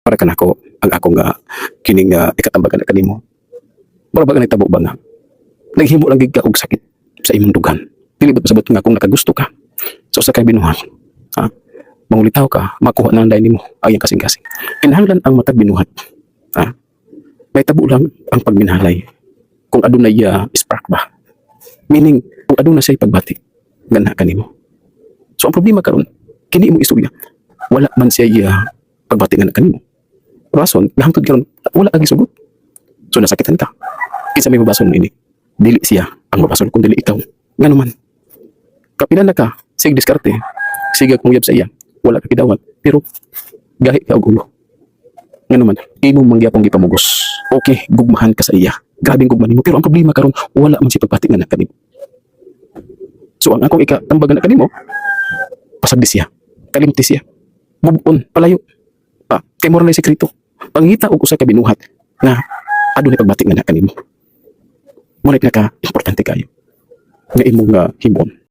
Para kanako ang akong kining ikatambagan na kanimo. Mura ba nagtabo ba nga naghimo lang gid ka og sakit sa imong dugan? Dili ba pasabot nga kung nakagusto ka sa usa ka binuhat, ha? Mangulitaw ka, makuha na ang dayon nimo ang iyang kasing-kasing. Kinahanglan ang matag binuhat, ha? May tabo lang ang pagminhalay kung adunay spark ba. Meaning, kung aduna siya pagbati gana kanimo. So ang problema karon, kini imong istorya, wala man siya pagbati nga kanimo. Rason, hangtod karon wala ka gisugot. So nasakitan ka. Kinsa may mabasol ini? Dili siya ang mabasol kun dili ikaw. Ngano man? Kapila na ka, sige diskarte, sige kung sa iya, wala ka kidawat, pero gahi ka og ulo. Ngano man, imo man gyapon gipamugos. Okay, gugmahan ka sa iya. Grabeng gugma nimo, pero ang problema karon, wala man siya pagbati nga kanimo. So ang akong ikatambagan na kanimo, pasagdi siya. Kalimti siya. Move on, palayo. Pa, kay mura na sekreto. Pangita og usa ka binuhat nga adunay pagbati nga na kanimo. Mo na pinaka importante kayo nga imong himuon.